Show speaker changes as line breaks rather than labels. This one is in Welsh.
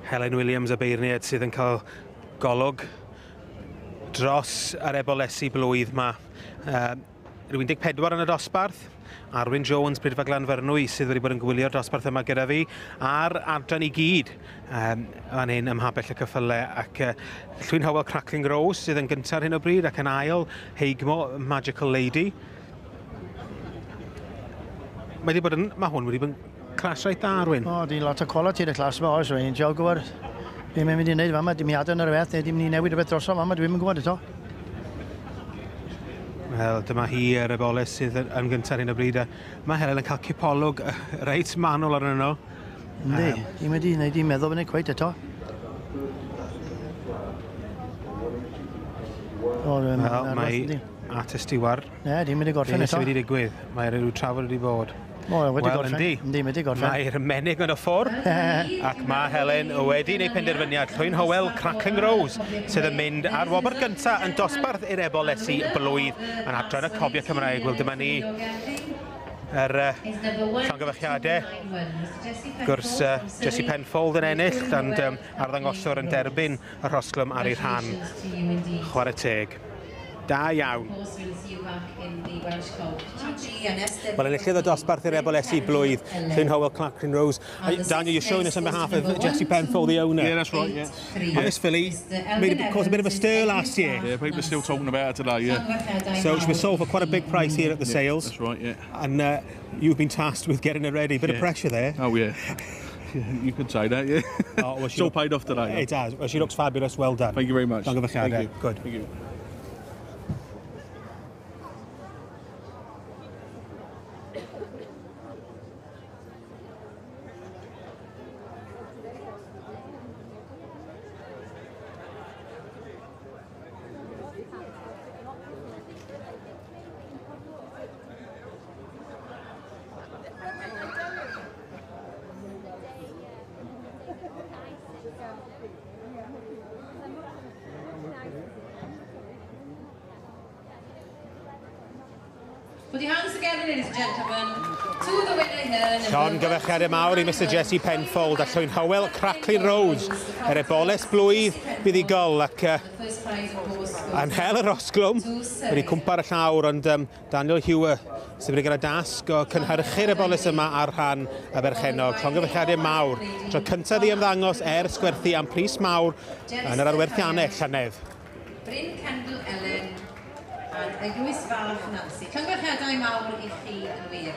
Helen Williams y beirniad sydd yn cael golwg dros yr ebolesi blwydd yma. Rhyw 14 yn y dosbarth. Arwyn Jones, Prydfa Glanfyrnwy, sydd wedi bod yn gwylio'r dosbarth yma gyda fi, a'r adran i gyd fan hyn ym Mhabell y Ceffylau. Ac Llwyn Howell Crackling Rose sydd yn gyntaf ar hyn o bryd, ac yn ail Heigmo Magical Lady. Mae wedi bod yn, mae hwn wedi bod yn clas reit dda, Arwyn.
O, di lot o quality yn y clas yma, oes, rwy'n jiol gwybod be mae'n mynd i wneud fama, dim i adael yn yr beth, neu dim i newid rhywbeth drosodd fama, dwi'n mynd gwybod eto.
Wel, dyma hi yr eboles sydd yn gyntaf ar hyn o bryd. Mae Helen yn cael cipolwg reit manwl arnyn nhw.
Yndi, dim wedi wneud i'n meddwl fyny cweit eto. O,
Wel, mae at y stiwar.
Ne, dim wedi gorffen eto.
Beth sydd wedi digwydd? Mae rhyw trafod wedi bod.
O, wedi gorffen. Yndi. Yndi, wedi gorffen.
Mae'r menig yn y ffordd, ac mae Helen wedi gwneud penderfyniad. Llwyn Howell, Crackling Rose, sydd yn mynd ar wobr gyntaf yn dosbarth i'r ebolesi blwydd yn adran y Cobiau Cymraeg. Wel, dyma ni yr llongyfarchiadau. Gwrs Jesse Penfold yn ennill, and arddangoswr yn derbyn y rhosglwm ar ei rhan. Chwarae teg. Da iawn. Wel, enillydd y dosbarth i'r ebolesi blwydd, Llwyn Howell, Crackling Rose. Daniel, you're showing us on behalf of Jesse Penfold, the owner.
Yeah, that's right, yeah.
And this filly caused a bit of a stir last year.
Yeah, people are still talking about her today, yeah.
So she was sold for quite a big price here at the sales.
That's right, yeah.
And you've been tasked with getting her ready. Bit of pressure there.
Oh, yeah. You could say that, yeah.
Oh, well,
it's all paid off today.
It has. Well, she looks fabulous. Well done.
Thank you very much.
Thank you. Good.
Thank you.
Put your hands together, ladies and gentlemen, to the winner here.
Llongyfarchiadau mawr i Mr Jesse Penfold a Llwyn Howell, Crackling Rose, yr eboles blwydd buddugol ac yn hel yr osglwm, wedi cwmpa ar y llawr, ond Daniel Hewer sydd wedi cael y dasg o cynhyrchu'r eboles yma ar rhan y berchennog. Llongyfarchiadau mawr, tro cyntaf i ymddangos ers gwerthu am pris mawr yn yr arwerthiannau llynedd.
Bryn Kendall Ellen and Eglwys Fach Nancy. Llongyfarchiadau mawr i chi yn wir.